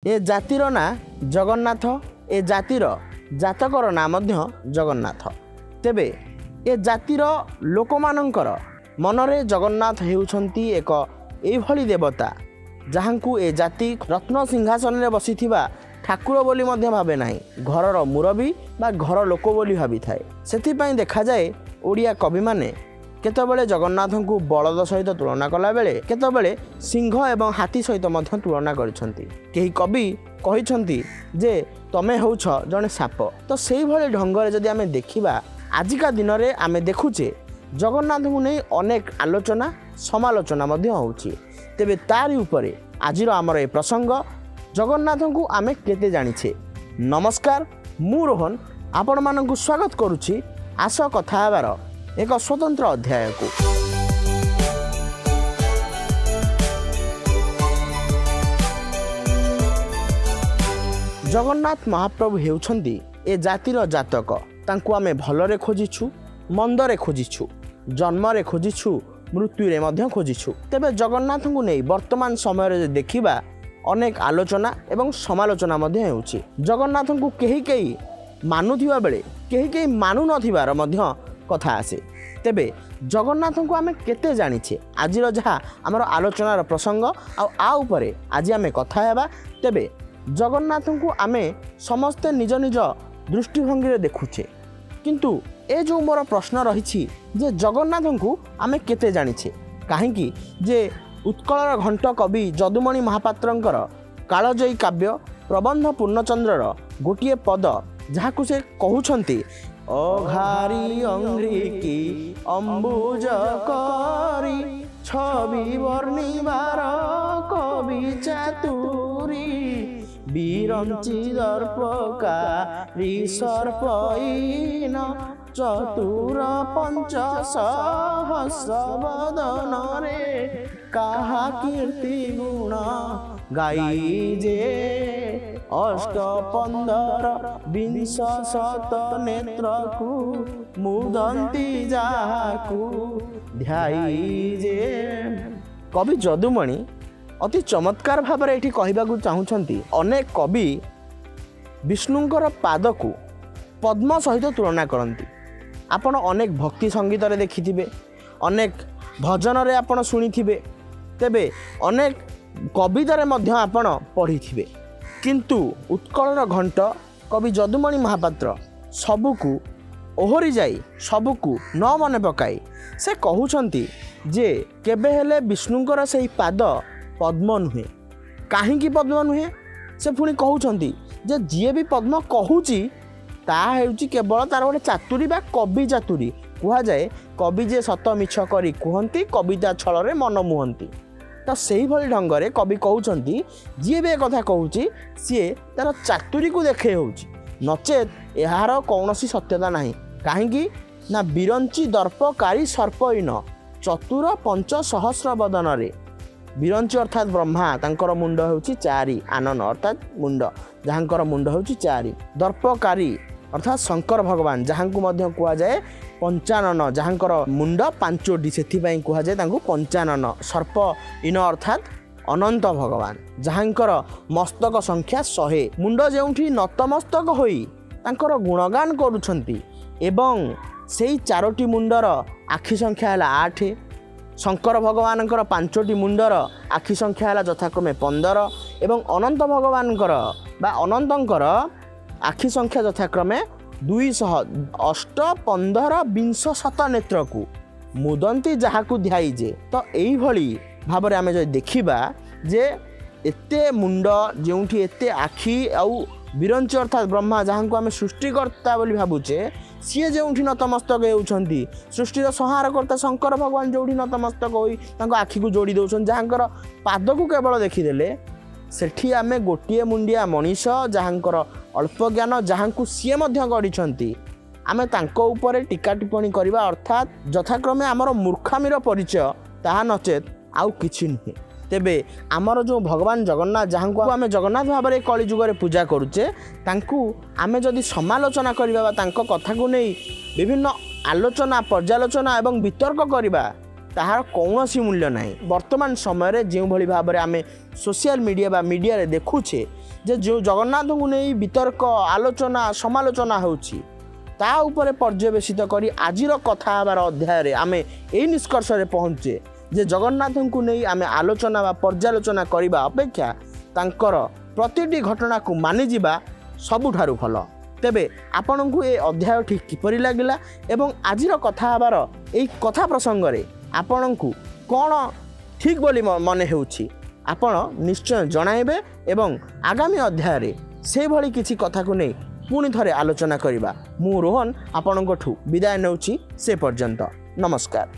ଏ ଜାତିର ନାଁ ଜଗନ୍ନାଥ, ଏ ଜାତିର ଜାତକର ନାଁ ମଧ୍ୟ ଜଗନ୍ନାଥ। ତେବେ ଏ ଜାତିର ଲୋକମାନଙ୍କର ମନରେ ଜଗନ୍ନାଥ ହେଉଛନ୍ତି ଏକ ଏଇଭଳି ଦେବତା ଯାହାଙ୍କୁ ଏ ଜାତି ରତ୍ନ ସିଂହାସନରେ ବସିଥିବା ଠାକୁର ବୋଲି ମଧ୍ୟ ଭାବେ ନାହିଁ, ଘରର ମୁରବୀ ବା ଘର ଲୋକ ବୋଲି ଭାବିଥାଏ। ସେଥିପାଇଁ ଦେଖାଯାଏ ଓଡ଼ିଆ କବିମାନେ କେତେବେଳେ ଜଗନ୍ନାଥଙ୍କୁ ବଳଦ ସହିତ ତୁଳନା କଲାବେଳେ କେତେବେଳେ ସିଂହ ଏବଂ ହାତୀ ସହିତ ମଧ୍ୟ ତୁଳନା କରିଛନ୍ତି। କେହି କବି କହିଛନ୍ତି ଯେ ତମେ ହେଉଛ ଜଣେ ସାପ। ତ ସେଇଭଳି ଢଙ୍ଗରେ ଯଦି ଆମେ ଦେଖିବା, ଆଜିକା ଦିନରେ ଆମେ ଦେଖୁଛେ ଜଗନ୍ନାଥଙ୍କୁ ନେଇ ଅନେକ ଆଲୋଚନା ସମାଲୋଚନା ମଧ୍ୟ ହେଉଛି। ତେବେ ତାରି ଉପରେ ଆଜିର ଆମର ଏ ପ୍ରସଙ୍ଗ, ଜଗନ୍ନାଥଙ୍କୁ ଆମେ କେତେ ଜାଣିଛେ। ନମସ୍କାର, ମୁଁ ରୋହନ ଆପଣମାନଙ୍କୁ ସ୍ୱାଗତ କରୁଛି ଆସ କଥା ହେବାର ଏକ ସ୍ୱତନ୍ତ୍ର ଅଧ୍ୟାୟକୁ। ଜଗନ୍ନାଥ ମହାପ୍ରଭୁ ହେଉଛନ୍ତି ଏ ଜାତିର ଜାତକ। ତାଙ୍କୁ ଆମେ ଭଲରେ ଖୋଜିଛୁ, ମନ୍ଦରେ ଖୋଜିଛୁ, ଜନ୍ମରେ ଖୋଜିଛୁ, ମୃତ୍ୟୁରେ ମଧ୍ୟ ଖୋଜିଛୁ। ତେବେ ଜଗନ୍ନାଥଙ୍କୁ ନେଇ ବର୍ତ୍ତମାନ ସମୟରେ ଯଦି ଦେଖିବା, ଅନେକ ଆଲୋଚନା ଏବଂ ସମାଲୋଚନା ମଧ୍ୟ ହେଉଛି। ଜଗନ୍ନାଥଙ୍କୁ କେହି କେହି ମାନୁଥିବା ବେଳେ କେହି କେହି ମାନୁନଥିବାର ମଧ୍ୟ କଥା ଆସେ। ତେବେ ଜଗନ୍ନାଥଙ୍କୁ ଆମେ କେତେ ଜାଣିଛେ, ଆଜିର ଯାହା ଆମର ଆଲୋଚନାର ପ୍ରସଙ୍ଗ, ଆଉ ଆ ଉପରେ ଆଜି ଆମେ କଥା ହେବା। ତେବେ ଜଗନ୍ନାଥଙ୍କୁ ଆମେ ସମସ୍ତେ ନିଜ ନିଜ ଦୃଷ୍ଟିଭଙ୍ଗୀରେ ଦେଖୁଛେ, କିନ୍ତୁ ଏ ଯେଉଁ ମୋର ପ୍ରଶ୍ନ ରହିଛି ଯେ ଜଗନ୍ନାଥଙ୍କୁ ଆମେ କେତେ ଜାଣିଛେ, କାହିଁକି ଯେ ଉତ୍କଳର ଘଣ୍ଟ କବି ଯଦୁମଣି ମହାପାତ୍ରଙ୍କର କାଳଜୟୀ କାବ୍ୟ ପ୍ରବନ୍ଧ ପୂର୍ଣ୍ଣଚନ୍ଦ୍ରର ଗୋଟିଏ ପଦ, ଯାହାକୁ ସେ କହୁଛନ୍ତି, ଅଘାରି ଅଙ୍ଘ୍ରିକି ଅମ୍ବୁଜ କରି ଛବି ବର୍ଣ୍ଣିବାର କବି ଚାତୁରୀ, ବିରଞ୍ଚି ଦର୍ପକାରୀ ସର୍ପଇନ ଚତୁର ପଞ୍ଚ ସହସ୍ର ବଦନରେ କାହା କୀର୍ତ୍ତି ଗୁଣ ଗାଇ ଯେ, ଅଷ୍ଟ ପନ୍ଦର ବିଂଶ ଶତ ନେତ୍ରକୁ ମୁଦନ୍ତି ଯାହାକୁ ଧ୍ୟାଇ ଯେ। କବି ଯଦୁମଣି ଅତି ଚମତ୍କାର ଭାବରେ ଏଠି କହିବାକୁ ଚାହୁଁଛନ୍ତି, ଅନେକ କବି ବିଷ୍ଣୁଙ୍କର ପାଦକୁ ପଦ୍ମ ସହିତ ତୁଳନା କରନ୍ତି। ଆପଣ ଅନେକ ଭକ୍ତି ସଙ୍ଗୀତରେ ଦେଖିଥିବେ, ଅନେକ ଭଜନରେ ଆପଣ ଶୁଣିଥିବେ, ତେବେ ଅନେକ କବିତାରେ ମଧ୍ୟ ଆପଣ ପଢ଼ିଥିବେ। କିନ୍ତୁ ଉତ୍କଳର ଘଣ୍ଟ କବି ଯଦୁମଣି ମହାପାତ୍ର ସବୁକୁ ଓହରି ଯାଇ, ସବୁକୁ ନ ମନେ ପକାଇ ସେ କହୁଛନ୍ତି ଯେ କେବେ ହେଲେ ବିଷ୍ଣୁଙ୍କର ସେହି ପାଦ ପଦ୍ମ ନୁହେଁ। କାହିଁକି ପଦ୍ମ ନୁହେଁ? ସେ ପୁଣି କହୁଛନ୍ତି ଯେ ଯିଏ ବି ପଦ୍ମ କହୁଛି ତାହା ହେଉଛି କେବଳ ତାର ଗୋଟେ ଚାତୁରୀ ବା କବି ଚାତୁରୀ। କୁହାଯାଏ କବି ଯେ ସତ ମିଛ କରି କୁହନ୍ତି, କବିତା ଛଳରେ ମନ ମୁହନ୍ତି। ତ ସେଇଭଳି ଢଙ୍ଗରେ କବି କହୁଛନ୍ତି ଯିଏ ବି ଏକଥା କହୁଛି ସିଏ ତାର ଚାତୁରୀକୁ ଦେଖେଇ ହେଉଛି, ନଚେତ୍ ଏହାର କୌଣସି ସତ୍ୟତା ନାହିଁ। କାହିଁକି ନା ବିରଞ୍ଚି ଦର୍ପକାରୀ ସର୍ପଇନ ଚତୁର ପଞ୍ଚ ସହସ୍ର ବଦନରେ। ବିରଞ୍ଚି ଅର୍ଥାତ୍ ବ୍ରହ୍ମା, ତାଙ୍କର ମୁଣ୍ଡ ହେଉଛି 4, ଆନନ ଅର୍ଥାତ୍ ମୁଣ୍ଡ, ଯାହାଙ୍କର ମୁଣ୍ଡ ହେଉଛି 4। ଦର୍ପକାରୀ ଅର୍ଥାତ୍ ଶଙ୍କର ଭଗବାନ, ଯାହାଙ୍କୁ ମଧ୍ୟ କୁହାଯାଏ ପଞ୍ଚାନନ, ଯାହାଙ୍କର ମୁଣ୍ଡ 5ଟି, ସେଥିପାଇଁ କୁହାଯାଏ ତାଙ୍କୁ ପଞ୍ଚାନନ। ସର୍ପ ଇନ ଅର୍ଥାତ୍ ଅନନ୍ତ ଭଗବାନ, ଯାହାଙ୍କର ମସ୍ତକ ସଂଖ୍ୟା 100। ମୁଣ୍ଡ ଯେଉଁଠି ନତମସ୍ତକ ହୋଇ ତାଙ୍କର ଗୁଣଗାନ କରୁଛନ୍ତି, ଏବଂ ସେଇ 4ଟି ମୁଣ୍ଡର ଆଖି ସଂଖ୍ୟା ହେଲା 8। ଶଙ୍କର ଭଗବାନଙ୍କର 5ଟି ମୁଣ୍ଡର ଆଖି ସଂଖ୍ୟା ହେଲା ଯଥାକ୍ରମେ 15, ଏବଂ ଅନନ୍ତ ଭଗବାନଙ୍କର ବା ଅନନ୍ତଙ୍କର ଆଖି ସଂଖ୍ୟା ଯଥାକ୍ରମେ 200। ଅଷ୍ଟ ପନ୍ଦର ବିଂଶ ଶତ ନେତ୍ରକୁ ମୁଦନ୍ତି ଯାହାକୁ ଧ୍ୟାଇ ଯେ। ତ ଏଇଭଳି ଭାବରେ ଆମେ ଯଦି ଦେଖିବା ଯେ ଏତେ ମୁଣ୍ଡ ଯେଉଁଠି ଏତେ ଆଖି, ଆଉ ବିରଞ୍ଚି ଅର୍ଥାତ୍ ବ୍ରହ୍ମା ଯାହାଙ୍କୁ ଆମେ ସୃଷ୍ଟିକର୍ତ୍ତା ବୋଲି ଭାବୁଛେ, ସିଏ ଯେଉଁଠି ନତମସ୍ତକ ହେଉଛନ୍ତି, ସୃଷ୍ଟିର ସଂହାରକର୍ତ୍ତା ଶଙ୍କର ଭଗବାନ ଯେଉଁଠି ନତମସ୍ତକ ହୋଇ ତାଙ୍କ ଆଖିକୁ ଯୋଡ଼ି ଦେଉଛନ୍ତି, ଯାହାଙ୍କର ପାଦକୁ କେବଳ ଦେଖିଦେଲେ, ସେଠି ଆମେ ଗୋଟିଏ ମୁଣ୍ଡିଆ ମଣିଷ ଯାହାଙ୍କର ଅଳ୍ପ ଜ୍ଞାନ, ଯାହାଙ୍କୁ ସିଏ ମଧ୍ୟ ଗଢ଼ିଛନ୍ତି, ଆମେ ତାଙ୍କ ଉପରେ ଟୀକା ଟିପ୍ପଣୀ କରିବା ଅର୍ଥାତ୍ ଯଥାକ୍ରମେ ଆମର ମୂର୍ଖାମିର ପରିଚୟ, ତାହା ନଚେତ୍ ଆଉ କିଛି ନୁହେଁ। ତେବେ ଆମର ଯେଉଁ ଭଗବାନ ଜଗନ୍ନାଥ, ଯାହାଙ୍କୁ ଆମେ ଜଗନ୍ନାଥ ଭାବରେ କଳିଯୁଗରେ ପୂଜା କରୁଛେ, ତାଙ୍କୁ ଆମେ ଯଦି ସମାଲୋଚନା କରିବା ବା ତାଙ୍କ କଥାକୁ ନେଇ ବିଭିନ୍ନ ଆଲୋଚନା, ପର୍ଯ୍ୟାଲୋଚନା ଏବଂ ବିତର୍କ କରିବା, ତାହାର କୌଣସି ମୂଲ୍ୟ ନାହିଁ। ବର୍ତ୍ତମାନ ସମୟରେ ଯେଉଁଭଳି ଭାବରେ ଆମେ ସୋସିଆଲ ମିଡ଼ିଆ ବା ମିଡ଼ିଆରେ ଦେଖୁଛେ ଯେ ଯେଉଁ ଜଗନ୍ନାଥଙ୍କୁ ନେଇ ବିତର୍କ, ଆଲୋଚନା, ସମାଲୋଚନା ହେଉଛି, ତା ଉପରେ ପର୍ଯ୍ୟବେସିତ କରି ଆଜିର କଥା ହେବାର ଅଧ୍ୟାୟରେ ଆମେ ଏଇ ନିଷ୍କର୍ଷରେ ପହଞ୍ଚେ ଯେ ଜଗନ୍ନାଥଙ୍କୁ ନେଇ ଆମେ ଆଲୋଚନା ବା ପର୍ଯ୍ୟାଲୋଚନା କରିବା ଅପେକ୍ଷା ତାଙ୍କର ପ୍ରତିଟି ଘଟଣାକୁ ମାନିଯିବା ସବୁଠାରୁ ଭଲ। ତେବେ ଆପଣଙ୍କୁ ଏ ଅଧ୍ୟାୟଟି କିପରି ଲାଗିଲା ଏବଂ ଆଜିର କଥା ହେବାର ଏଇ କଥା ପ୍ରସଙ୍ଗରେ ଆପଣଙ୍କୁ କ'ଣ ଠିକ୍ ବୋଲି ମନେ ହେଉଛି, ଆପଣ ନିଶ୍ଚୟ ଜଣାଇବେ ଏବଂ ଆଗାମୀ ଅଧ୍ୟାୟରେ ସେଇଭଳି କିଛି କଥାକୁ ନେଇ ପୁଣି ଥରେ ଆଲୋଚନା କରିବା। ମୁଁ ରୋହନ ଆପଣଙ୍କଠୁ ବିଦାୟ ନେଉଛି, ସେ ପର୍ଯ୍ୟନ୍ତ ନମସ୍କାର।